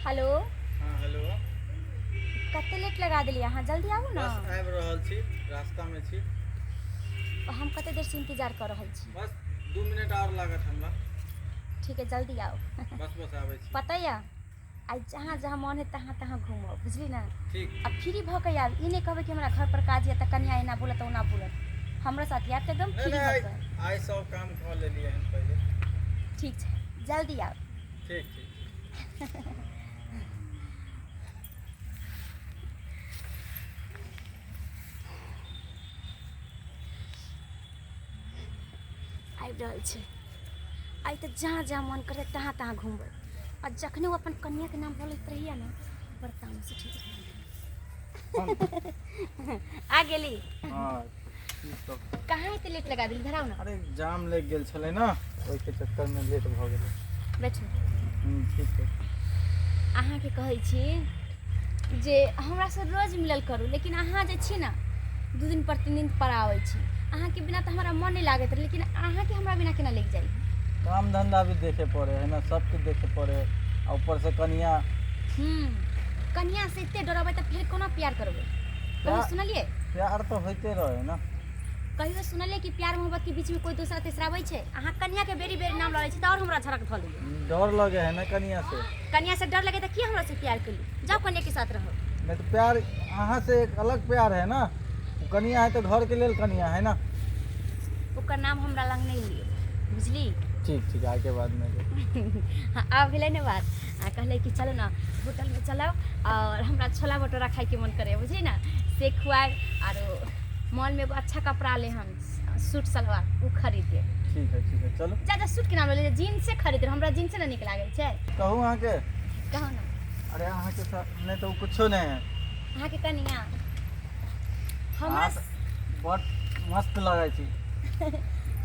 Hello. हाँ, hello. कते late लगा देलियै अहाँ, जल्दी आबू ने। बस आबि रहल छी, रास्तामे छी। हम कते देरसँ इंतजार कऽ रहल छी। बस 2 मिनट आओर लागत हमरा। ठीक है, जल्दी आउ। बस बस, आबै छी। पता यऽ, आइ जहाँ जहाँ मन है तहाँ तहाँ घूमब, बुझली ने? ठीक। आ फ्री भऽ के आयब, ई नहि कहबै कि हमरा घर पर काज यऽ तऽ कनिया एना बोलत ओना बोलत। हमरा साथ आयब तऽ एकदम नहि फ्री नहि, भऽ आइ के। आइ सब काम कऽ लेलियै हन पहिले। ठीक छै, जल्दी आउ। ठीक ठीक। आबि रहल छै। आइ तऽ जहाँ जहाँ मन करे तहाँ तहाँ घुमबै। आ जखने ओ अपन कनियाके नाम बोलैत रहैया ने, बड़ तामस उठैत रहैया। आ गेली? हाँ, की सब? कहाँ एते लेट लगा देली? धराउ ने। अरे, जाम लागि गेल छलै ने, ओहिके चक्करमे लेट भऽ गेलै। बैठू। ठीक है। अहाँके कहै छी जे हमरासँ रोज मिलल करू, लेकिन अहाँ जे छी ने, 2 दिन पर 3 दिन पर आबै छी। अहाँके बिना तऽ हमरा मन नहि लागैत रहै, लेकिन अहाँके हमरा बिना केना लागि जाइ? काम धंधा भी देखे पड़े है ने, सबके देखे पड़े है आ ऊपर से कनिया। कनिया से एते डरबै तऽ फेर कोना प्यार करबै कहियो? सुनलियै? प्यार तऽ होइते रहे ने। कहियो सुनलियै कि प्यार मोहब्बत के बीच में कोई दोसरा तेसरा आबै छै? अहाँ कनिया के बेरी बेरी नाम लऽ लै छी तऽ और हमरा झड़क धऽ लैए। डर लगे है ने कनिया से। कनिया से डर लगे तऽ की हमरा से प्यार केली? जाओ, कनिया के साथ रहो। नहीं तो प्यार अहाँ से एक अलग प्यार है ना। वो कनिया है तो घर के लेल कनिया है ना। ओकर नाम हमरा लग नहीं लियो, बुझली? ठीक ठीक, आइ के बाद नहीं। हाँ, आब भेलै ने बात। आ कहलै कि चलो ने होटलमे चलब और हमरा छोला भटूरा खाइके मन करे, बुझली ने, से खुआब। आरो मॉलमे एगो अच्छा कपड़ा ले हम सूट सलवार, ओ खरीद देब। ठीक है, ठीक है, चलो। ज्यादा सूटके नाम ले, जीन्से खरीद देब, हमरा जीन्से ने नीक लागै छै। कहू अहाँके। कहू ने। अरे, अहाँके सामने तो कुछो नहीं है। अहाँके कनिया हमरा अहाँ तऽ बड मस्त लगै छी।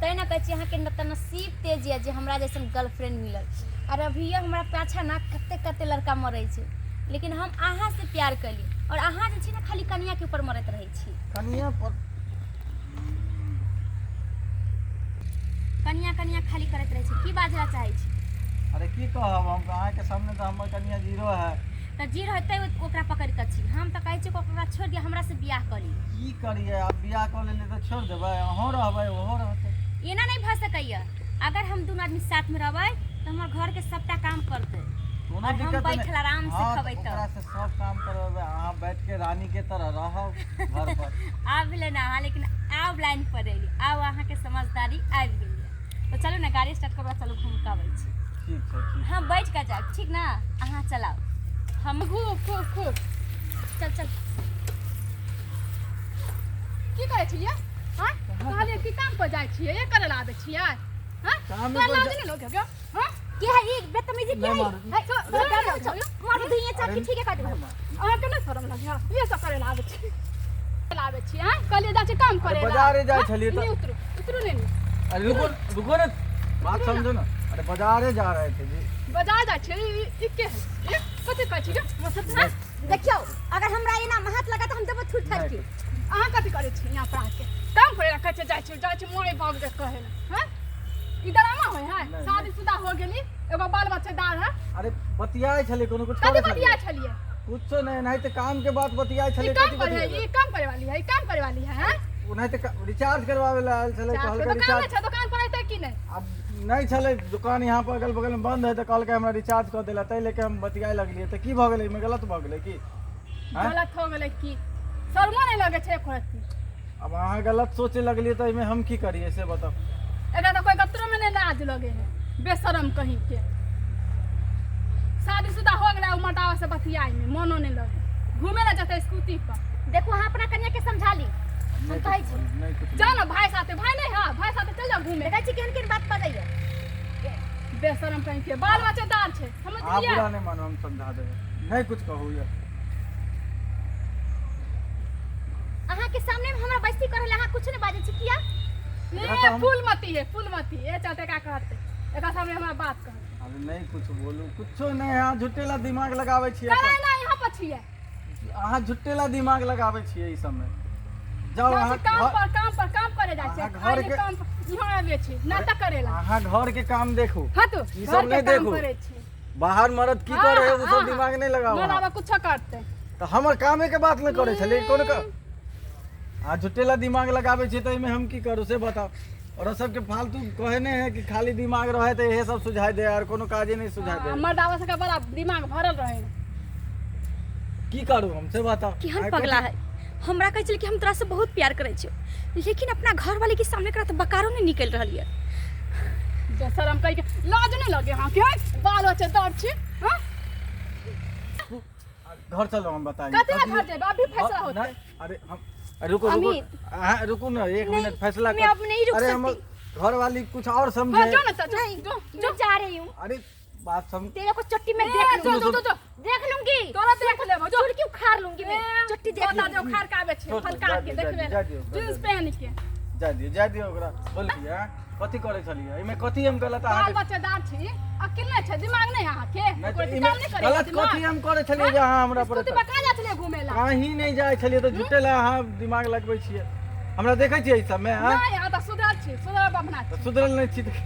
तैँ ने कहै छी, अहाँके न तऽ नसीब तेज यऽ जे हमरा जैसन गर्लफ्रेंड मिलल। आओर अभियो हमरा पाछा ने कते कते लड़का मरै छै, लेकिन हम अहाँ से प्यार कयली और अहाँ जे छी ने, खाली कनियाके ऊपर मरैत रहै छी। कनिया पर? कनिया कनिया खाली करैत रहै छी। की बाजऽ चाहै छी? अरे, की कहब हम अहाँके सामने? तऽ हमर कनिया जीरो है। तऽ जीरो हेतै, ओकरा पकड़ि कऽ छी। हम तऽ कहै छी ओकरा छोड़ि दिअ, हमरा से बियाह कऽ ली। की करियै आब? बियाह कऽ लेलियै तऽ छोड़ि देबै? अहूँ रहबै, ओहो रहतै। एना नहि भऽ सकैया। अगर हम दुनू आदमी साथमे रहबै तऽ हमर घरके सबटा काम करतै कोनो और हम दिक्कत बैठल नहि। आराम से हाँ, खबै। तऽ तऽ ओकरा से सब काम करबै, अहाँ बैठ के रानी के तरह रहब घर पर। आब भेलै ने अहाँ, लेकिन आब लाइन पर एली, आब अहाँके समझदारी आबि गेल। तऽ चलू ने, गाड़ी स्टार्ट करबा, चलू घूम कऽ आबै छी। ठीक छै, ठीक। हम बैठ कऽ जायब, ठीक ने? अहाँ चलाउ, हम खूब खूब खूब। चल चल। की करै छलियै? हाँ, कहलियै कि काम पर जाइ छियै, ये करे ला आबै छियै? हाँ? काम तोरा पर लाज नहि लगै हौ? हाँ? के है ई बदतमीजी के नहीं है? मारू। है, चल, मारू धुइए चाट के, ठीक है, काट। नहीं मारू। अहाँके नहि शरम लगै हौ? ये सब करे ला आबै छी, ला आबै छी? हाँ, कहलियै जाइ छी काम करे ला। बाजारे जाइ हाँ? छलियै नहि, उतरू, उतरू, नहि नहि। अरे, रुको रुको ना, बात समझो ना। अरे, बाजारे जा रहे थे जी। बाजार जाइ छियै? ई के है? ई कथी कहै छी गे? हाँ? देखियौ, अगर हमरा एना हाथ लगा तऽ हम देबो थूर थार के। अहाँ कथी करै छी यहाँ पर आके? काम करे ला कहै छै जाइ छी, जाइ छी मोरे बाप के कहै ला। हाँ, ई ड्रामा होय है? नहीं, शादीशुदा हो गेली, एगो बाल बच्चेदार है। अरे, बतियाए छलियै, कोनो कुछ कथी करै बतिया छलियै? छलियै? कुछो नहीं, नहीं तऽ काम के बात बतियाए ई छलियै। काम कथी करे है? बतियाए? ई काम करे वाली है? ई काम करे वाली है? हाँ? ओनाहिते रिचार्ज करवावे ला आयल छलै। चार कहलकै दुकान रिचार्ज नहि छै? दुकान पर अयतै कि नहि? आब नहि छलै दुकान, यहाँ पर अगल बगल में बंद है, तऽ कहलकै हमरा रिचार्ज कऽ देला, ताहि लेके हम बतियाए लगलियै। तऽ की भऽ गेलै एहिमे? गलत भऽ गेलै की? आँय? गलत हो गेलै की? शर्मो नहि लगै छै एको रत्ती? आब अहाँ गलत सोचे लगलियै तऽ एहिमे हम की करियै, से बताउ। एकरा तऽ कोई गत्रो में नहि लाज लगे है, बेशरम कहीं के। शादीशुदा हो गेलै, ओ मर्दावा से बतियाइ में मोनो नहि लगे। घूमे ला जेतै स्कूटी पर। देखू, अहाँ अपना कनिया के समझा ली, हम नहि कहै कुछ छी। नहि कुछ। जाओ ना भाई साथे, भाई नहीं है? भाई साथे चल जाओ घूमे। देखै छी केहन केहन बात बजैया। बेशरम कहीं के, बाल बच्चेदार छै, अहाँ समझलियै? बुरा नहि मानू, हम समझा देबै। नहि कुछ कहू ये। अहाँ के सामने में हमरा बेइज्जती करल, अहाँ कुछ नहीं बाजै छी, किया? एकरा तऽ ए फूलमती है, फूलमती ए चलते का कहते, एकरा सामने हमरा बात कहते। अरे, नहि कुछ बोलू, कुछो नहि। अहाँ झूठे ला दिमाग लगाबै छियै। करे ना, यहाँ पर छियै। अहाँ झूठे ला दिमाग लगाबै छियै ई सबमे। जाउ जाइ अहाँ छी काम घर पर, काम पर, काम करे जाइ छै। अहाँ घर खाली काम पर यहाँ आबै छी नाटक करेला। अहाँ घर के काम देखू। हाँ, तो ई घर सब के नहि काम देखू। करै छी। बाहर मर्द की करे है, ओ सब दिमाग नहीं लगाओ। मर्दावा कुछो करते। तऽ हमर कामे के बात नहि करै छलियै कोनो का आ झुटेला दिमाग लगाबै छै, तऽ एहिमे हम की करू से बताउ। और सबके फालतू कहे नहि है कि खाली दिमाग रहे तऽ इहे सब सुझाइ दे, आर कोनो काजे नहि सुझाइ दे। मर्दावा सबके बड़ा दिमाग भरल रहे। की करू हम से बताउ। केहन आइ पगला है। हमरा कहै छलै कि हम तोरा से बहुत प्यार करै छियौ, लेकिन अपना घर वाले के सामने एकरा तऽ बकारो नहि निकलि रहल यऽ। जे शरम कहि के लाज नहीं लगे हाँ के बाल बच्चा दर छी हाँ? घर चलो, हम बताएंगे। कथी ला घर जेबै? अभी फैसला होतै। नहीं, अरे हम, अरे रुको रुको। अमित। हाँ, रुको ना एक नहीं, मिनट, फैसला मैं अब नहीं रुक अरे हम सकती। घर वाली कुछ और समझे। हाँ, जो ना तो, जो जो मैं जा रही हूँ। अरे बात सम तेरे को चट्टी में ए, देख जो लूंगी। जो जो जो देख लूंगी। तोरा देख लेबो, जो। चुटकी उखाड़ लूंगी मैं, चुट्टी देख तोरा लूंगी। जे उखाड़ के आबै छै, छोड़, फलका जा के दियौ, देखबे। जा दियौ, जा जींस दियौ। पहन के जा दियौ, जा दियौ। ओकरा बोललियै हाँ? कथी करै छलियै एहिमे, कथी हम गलत बाल अहाँके बच्चेदार छी, अकिल नहि छै, दिमाग नहि अहाँके? नहि कोइ तऽ काम एहिमे नहि करैए गलत दिमाग? कथी हम करै छलियै जे अहाँ हमरा पर स्कूटी पर कहाँ जाइ छलियै घूमे ला? कहीं नहि जाइ छलियै, तऽ झूठे ला अहाँ दिमाग लगबै छियै। हमरा देखै छियै एहि सबमे? हाँ? नहि, अहाँ तऽ सुधरल छी, सुधरल बभना तऽ छी। सुधरल नहि छी तऽ